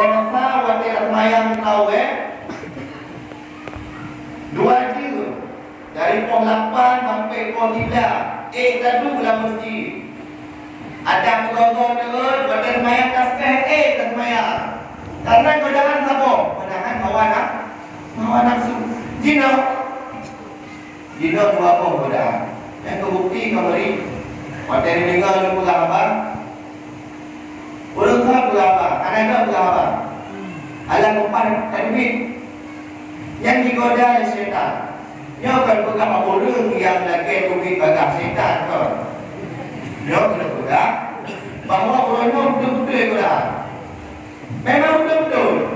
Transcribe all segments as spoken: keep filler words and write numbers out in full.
Puasa watèe seumayang tarawèh dua jeuem, dari poh lapan sampai poh siblaih, ék taduek lam meuseujid. Adak meugoe-goe teuôt, watèe seumayang taseutôt ék taseumayang. Karena godaan saboh, godaan hawa naf-, hawa nafsu. Jinoe, jinoe dua boh godaan. Nyang teubukti ka meuri. Watèe neudeungoe lôn peugah haba, ureueng ka peugah haba, aneuk ka peugah haba. Alah meupan tadbir. Nyang jigoda lé syaitan. Nyoe kon peugah ureueng nyang lagèe teubiet bagaih syaitan kon. Nyoe keuneuk peugah bahwa ureueng nyoe beutôi-beutôi godaan. Memang beutôi-beutôi.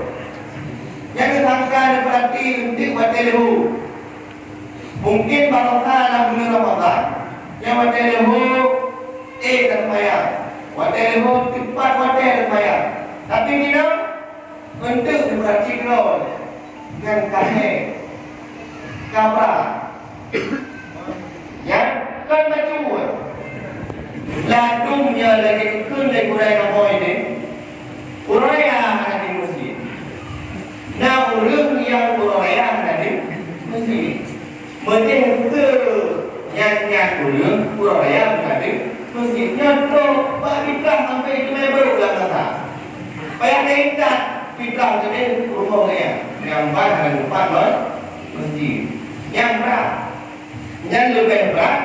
Nyang teusangka neupeurati eunteuk watèe leuhô. Mungken baroesa lam buleuen Ramadhan, nyang watèe leuhô ék taseumayang, watèe leuhô teupat watèe taseumayang. Tapi meunan, eunteuk neupeurati keudroe ngon ka hék, ka brat. Nyan kon bacut. Ladôm nyoe lagèe geukheun lé gurèe kamoe nyoe, uroe raya hana di meuseujid. Na ureueng nyang uroe raya hana di meuseujid. Meudeh keu nyan-nyan ureueng uroe raya hana di meuseujid. Nyoe trok bak fitrah sampai jumai brôk lam masa. Payah taintat fitrah teuh rumoh nyan. Nyang ban hana lupa meuseujid. Nyang brat. Nyan leubeh brat,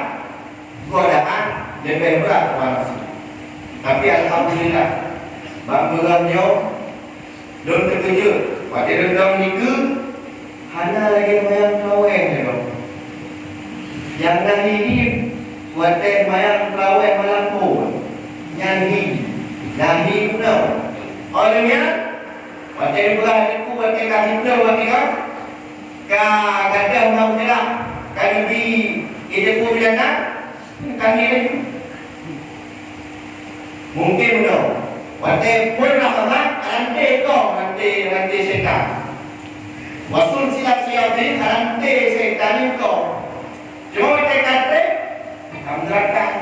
godaan leubeh brat bak nafsu. Tapi alhamdulillah, bak peureumeun nyoe lôn teukeujot, watèe lôn dong nikeue hana lagèe seumayang tarawèh lom. Nyang na hi-hi watèe seumayang tarawèh malam phôn, nyan hi, na hi bunoe. Óh lheueh nyan, watèe peugah teungku, watèe ka siplôh watèe ka Ka gadôh ngon meurah, ka neubi ideupu meujana, ka ngieng. Mungken meunoe, watèe phôn Ramadhan, ranté kong, ranté, ranté syaitan. Wa sulsilat syayatin, ranté syaitan kong. Cuma watèe ka trép, ka meunerakan.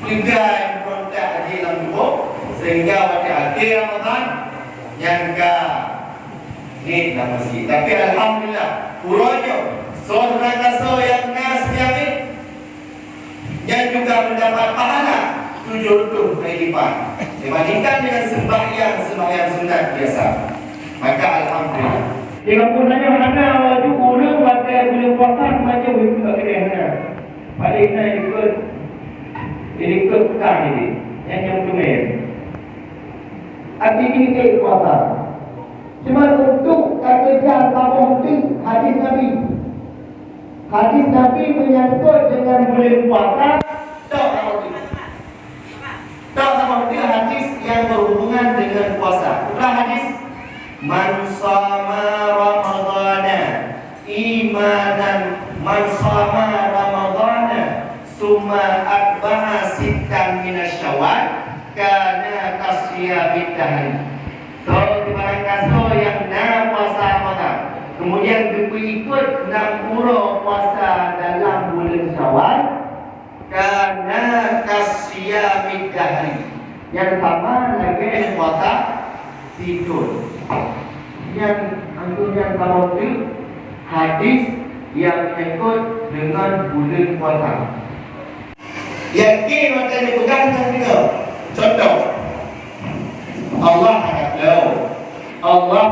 Peugah meurontak jih lam tuboh, sehingga watèe akhé Ramadhan, nyan ka niet lam meuseujid. Tapi alhamdulillah, uroe nyoe, soe seurang gasoe nyang na seunyabit, nyan juga mendapat pahala tujoh reutôh kali lipat dibandingkan dengan sembahyang-sembahyang sunat biasa. Maka alhamdulillah. Di kampung tanyoe hana laju ureueng watèe buleuen puasa macam itu tak kena hana. Paling na ikut, ikut pekan ini, yang yang teumé. Arti ini ke puasa. Cuma untuk kata saboh tu hadis Nabi. Hadis Nabi menyangkut dengan bulan puasa, tak tahu tu. Tak sama dia hadis yang berhubungan dengan puasa. Itulah hadis, "Man shama Ramadana imanan, man shama Ramadana summa atba'a sittan min Syawal, kana kasiyamid dahri." Soe barang gasoe nyang na puasa Ramadan, kemudian geupeuikot nam uroe puasa dalam buleuen Syawal, kana kasiyamid dahri, nyang sama lagèe puasa sithon. Nyang antu nyang kamoe teuk hadis nyang menyangkut deungon buleuen puasa. Yakin watèe neupeugah nyang deungoe. Contoh, Allah hana teupeue. Allah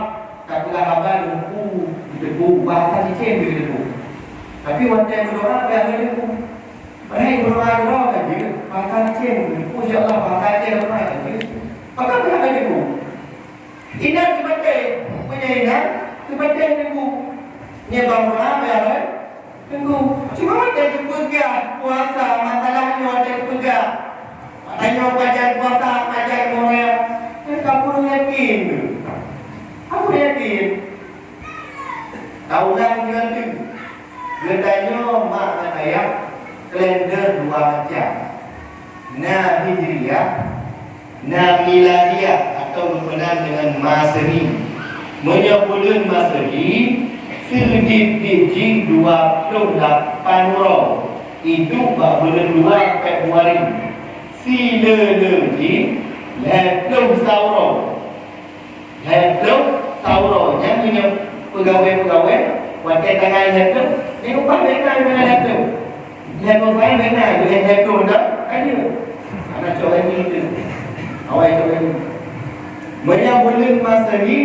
tapeugah haba Teungku geuteupeue, bahasa cicém geuteupeue. Tapi watèe meudoa, payah geuteupeue. Padahai meudoa keudroe ka jeuet, bahasa Aceh, "Oh, ya Allah, bahasa Aceh apa?" ka jeuet. Maka payah lagèe nyoe. Inan teubatèe, meunyoe inan teubatèe Teungku. Nyan ban meudoa payah lagèe Teungku. Cuma watèe teupeugah puasa, masalah nyoe watèe teupeugah. Tanyoe pajan puasa, pajan murah. Nyan ka kurang yakin tu. Ka kurang yakin. Taulang nyoe teuk. Geutanyoe mak ngon ayah kalender dua macam. Na Hijriah, na Miladiah atau geupeugah deungon Masehi. Meunyoe buleuen Masehi, seudit-dit jih dua ploh lapan uroe, iduek bak buleuen dua Februari. Sileue-leue jih lhèe ploh sa uroe. Lhèe ploh sa uroe, nyan meunyoe peugawée-peugawée, watèe tanggai lhèe ploh, nyan upah bèk na nyan lhèe ploh. Lhèe ploh sagai bèk na, lhèe ploh dak, ka jeuet. Hana cok lagi tu. Awai cok lagi. Meunyoe buleuen Masehi,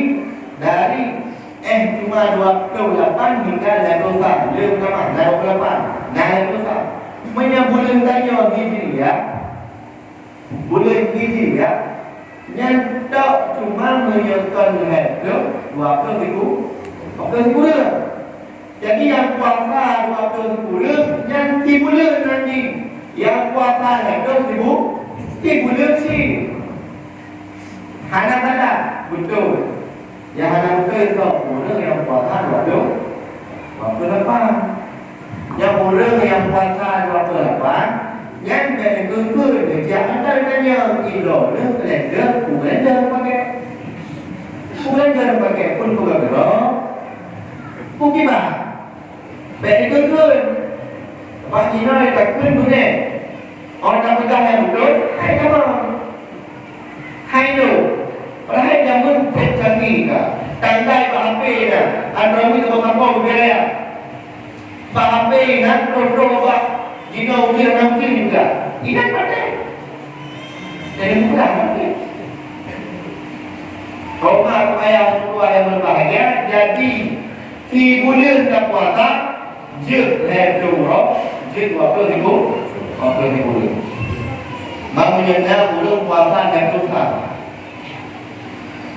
dari eh cuma dua ploh lapan hingga lhèe ploh sa, le utama, na dua ploh lapan, na lhèe ploh sa. Meunyoe buleuen tanyoe Hijriah, Buleuen Hijriah, nyan tok cuma meunyoe kon lhèe ploh, dua ploh ribu, dua ploh ribu ureueng. Jadi, nyang puasa dua ploh ribu ureueng, nyan sibuleuen nyan jih. Nyang puasa lhèe ploh ribu, sibuleuen cit. Hana salah, beutôi. Nyang hana beutôi soe, ureueng nyang puasa dua ploh, dua ploh lapan. Nyang ureueng nyang puasa dua ploh lapan, nyan bèk neukheun-kheun, neujak mantong tanyong, "Droeneuh kalender, peue kalender neupakè? Peue kalender neupakè? Phon peugah keudroe? Peue kiban?" Bèk neukheun-kheun. Bak jinoe takheun beungèh. Óh tapeugah nyang beutôi, hai tamong. Hai nyoe, padahai jameun phon canggih ka. Tandai bak H P na, Android atau Samsung beubeda. Bak H P na, droe-droe bak jinoe ujeuen na ujeuen juga. Ingat pakai. Jadi mudah pakai. Hormat kepada orang tua yang berbahagia, jadi Sibuleuen tapuasa, jeuet lhèe ploh uroe, jeuet dua ploh ribu, dua ploh ribu ureueng. Meunyoe na ureueng puasa lhèe ploh sa.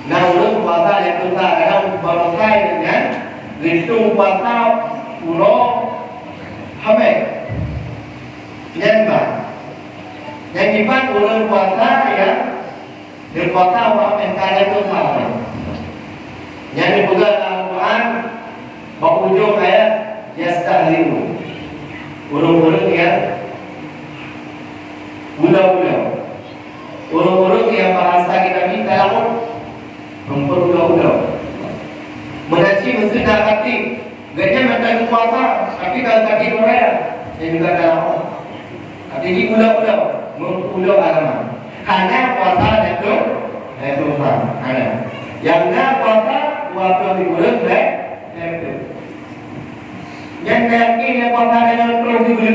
Na ureueng puasa lhèe ploh sa, kadang baroe sai nyan, geuitung puasa uroe Hamèng. Nyan bah. Nyan dipat ureueng puasa nyang Di kota Wak Mekah itu sahabat. Nyang dipeugah dalam Al-Quran, bak ujong ayat, "Yastahzi'un." Ureueng-ureueng nyang ulo-ulo. Ureueng-ureueng nyang bahasa kita ni talaun. Meupeugah ulo-ulo. Meunan cit meuseuti na khatib. Gobnyan mantong puasa, tapi ka gaki doa, dan juga dalam. Tapi di ulo-ulo, meuulo agama. Hana puasa lhèe ploh, lhèe ploh sa. Hana. Nyang na puasa, dua ploh ribu lhèe, lhèe ploh. Nyang na yakin nyang puasa lhèe ploh ribu.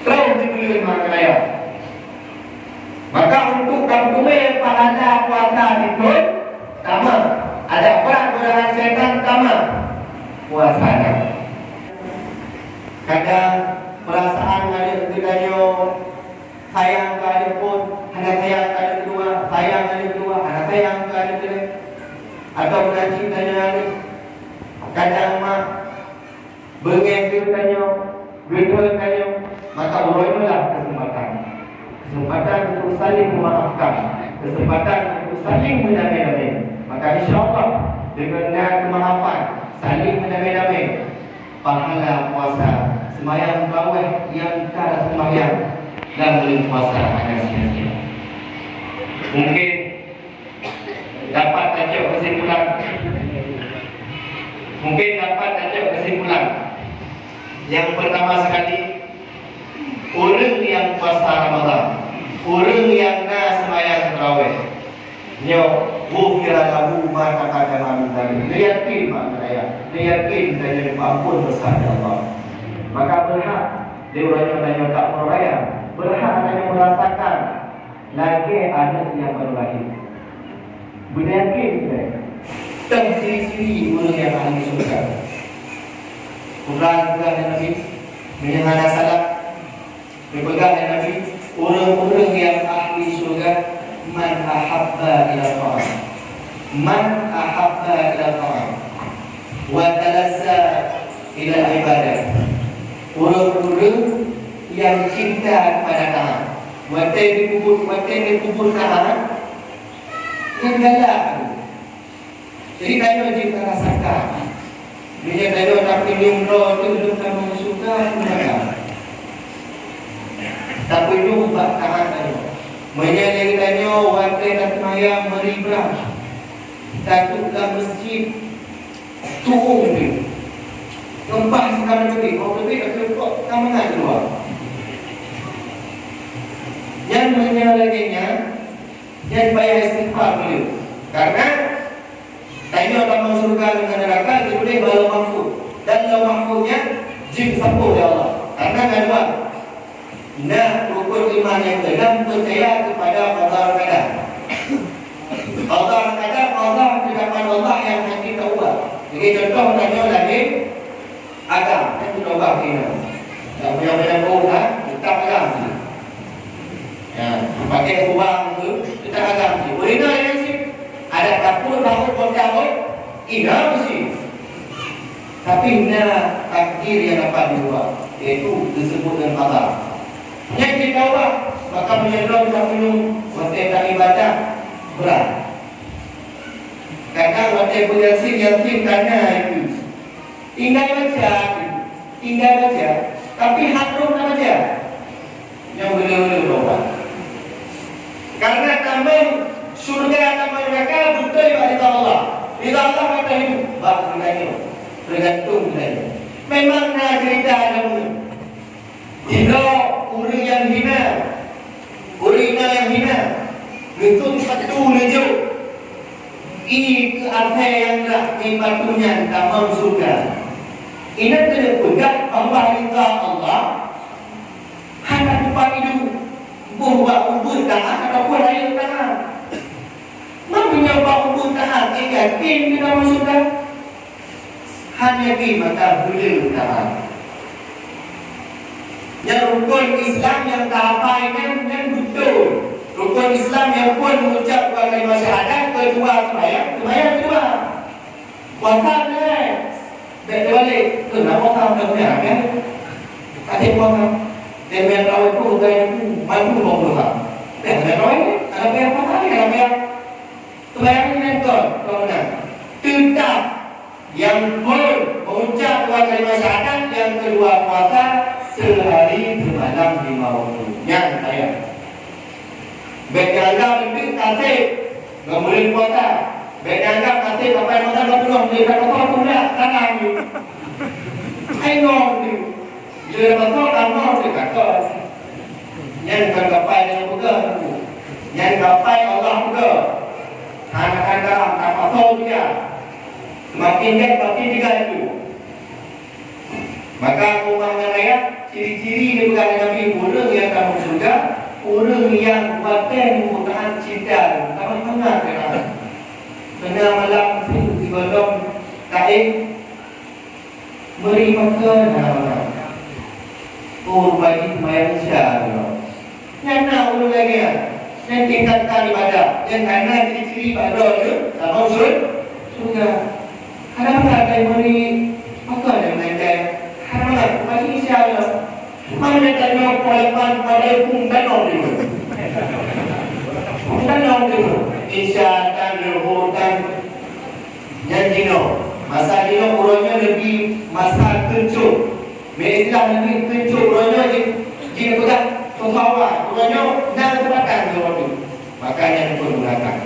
Ploh ribu lima kali. Maka untuk kapeumé pahala puasa di thôn, tamah. Adak brat godaan syaitan, tamah puasa nyan. Kadang peurasaan aneuk geutanyoe sayang keu aneuk phôn, hana sayang keu aneuk keudua, sayang keu aneuk keudua, hana sayang keu aneuk keulhèe. Atawa meunan cit tanyoe aneuk, kadang mak Beungèh keu tanyoe, geuthon tanyoe, maka uroe nyoe lah keuseumpatan. Keuseumpatan untuk saling meumaafkan, keuseumpatan untuk saling meudamé-damé. Maka insya Allah, deungon na keumaafan, saling meudamé-damé, pahala puasa, seumayang tarawih nyang ka seumayang dan buleuen puasa akan sia-sia. Mungkin Dapat tacok kesimpulan. Mungkin dapat tacok kesimpulan. Yang pertama sekali, ureueng nyang puasa Ramadan, ureueng nyang na seumayang tarawih, nyoe ghufira lahu ma taqaddama min dzanbi. Neuyakin mak saya, neuyakin dan nyang diampôn dosa Allah. Maka berhak di ureueng nyoe dan nyoe tak meuraya, berhak dan nyoe merasakan Lagèe aneuk nyang baru lahé. Beuna yakin, teuh ciri-ciri ureueng nyang ahli syurga. Quran peugah lé Nabi, meunyoe hana salah, geupeugah lé Nabi, ureueng-ureueng nyang ahli syurga, "Man ahabba ila ta'am." Man ahabba ila ta'am. Wa talazza ila ibadah. Ureueng-ureueng nyang cinta kepada taat. Watèe dipeubuet, watèe dipeubuet taat, nyan galak. Jadi, tanyoe jeuet tarasakan. Meunyoe tanyoe tapeunyum droe teuh lôn tamong syeuruga, maka tapeunyum bak taat tanyoe. Meunyoe lagèe tanyoe watèe taseumayang meuri brat, taduek lam meuseujid, tu'ueng pih. Geumpah sikamé teubiet, oh, teubiet, tapi kok ka mangat keuluwa. Nyan meunyoe lagèe nyan, Dan payah istighfar dulu. Karena tanyoe tamong syurga ngon neuraka dituléh bak Lauh Mahfuz. Dan Lauh Mahfuz nyan jeuet saboh lé Allah. Karena ngon dua. Nah, rukun iman nyang keenam, percaya kepada qada dan qadar. Qada dan qadar, qada, ketetapan Allah nyang hana taubah. Jadi contoh tanyoe lahé agam, kan taubah kena. Tak payah-payah bau dah, tetap agam je. Ya, pakai kubang tu, tetap agam je. Boleh dah ya sih. Ada dapur, dapur, kontak, oh, ingat sih. Tapi na takdir nyang dapat diubah, yaitu disebut dengan qada. Nyang kita ubah, maka meunyoe droe tapeunung watée taibadah brat. Kadang watée beuyasin, yasin kana itu. Tinggai baca, tinggai baca, tapi harôh na baca. Nyang beuna-beuna beureukat. Karena tamong syurga, tamong neuraka beutôi bak ridha Allah. Ridha Allah bak hidup, bak geutanyoe, teugantung geutanyoe. Memang na cerita ada bunoe. Sidroe ureuëng nyang hina, ureuëng inong nyang hina, geusut patu neujok ié keu asée nyang rhah nibak patu nyan tamong syurga. Inong keuneuk peugah bahwa ridha Allah hana teupeu idup boh bak ubeut taát ataupun rayeuk taát. Meunyoe bak ubeut taát, yakin keu tamong syurga? Hana yakin, maka beuleue taát. Nyang rukun Islam nyang tahafai nyan, nyan beutôi. Rukun Islam nyang phôn mengucap dua kalimat syahadat, keudua seumayang, seumayang keudua. Puasa nilai. Bèk teubalek. Keu na puasa bukan seumayang, kan? Até puasa. Dan bulan Ramadan tu bukan itu, maju mau puasa. Bèk bulan Ramadan, ada bayar puasa, ada bayar. Seumayang nyan kon, kon meunan. Teutap nyang phôn mengucap dua kalimat syahadat, nyang keudua puasa seuhari seumalam lima waktu. Nyan ayat. Bèk dianggap enteuk kaseb ngon buleuen puasa. Bèk dianggap kaseb sampai masa dua puluh, lheuh ka kosong pula, salah tu. Hai ngon tu. Bila kosong, ka ngon tu, ka kos. Nyan bukan kapai nyang peugah tu. Nyan kapai Allah peugah. Hana, hana, tak pasal dia. Semakin dia, semakin dia itu. Maka umat ngon ayat, ciri-ciri dipeugah lé Nabi, ureuëng nyang tamong syeuruga, ureuëng nyang watèe meubukakan cinta, tamong mangat keu Allah. Teungoh malam tu sigohlom taéh, meuri makheun hana mangat. Oh, rupa jih seumayang Isya keudroe. Nyan na ureuëng lagèe nyan, nyan tingkatkan ibadah, nyan hana ciri-ciri bak droe nyoe tamong syeuruga. Hana mangat keu meuri, maka nyang meunanjai hana mangat, pasti Isya nyoe. Mana tanyoe poh lapan pada hukum tanyoe nyoe. Hukum tanyoe nyoe. Isya tan, Zuhur tan. Nyan jinoe. Masa jinoe uroe nyoe leubeh masa keucok. Bèk istilah Nabi keucok uroe nyoe jih, jih peugah pesawat. Uroe nyoe na keuseumpatan keu uroe nyoe. Makanya pun mengatakan,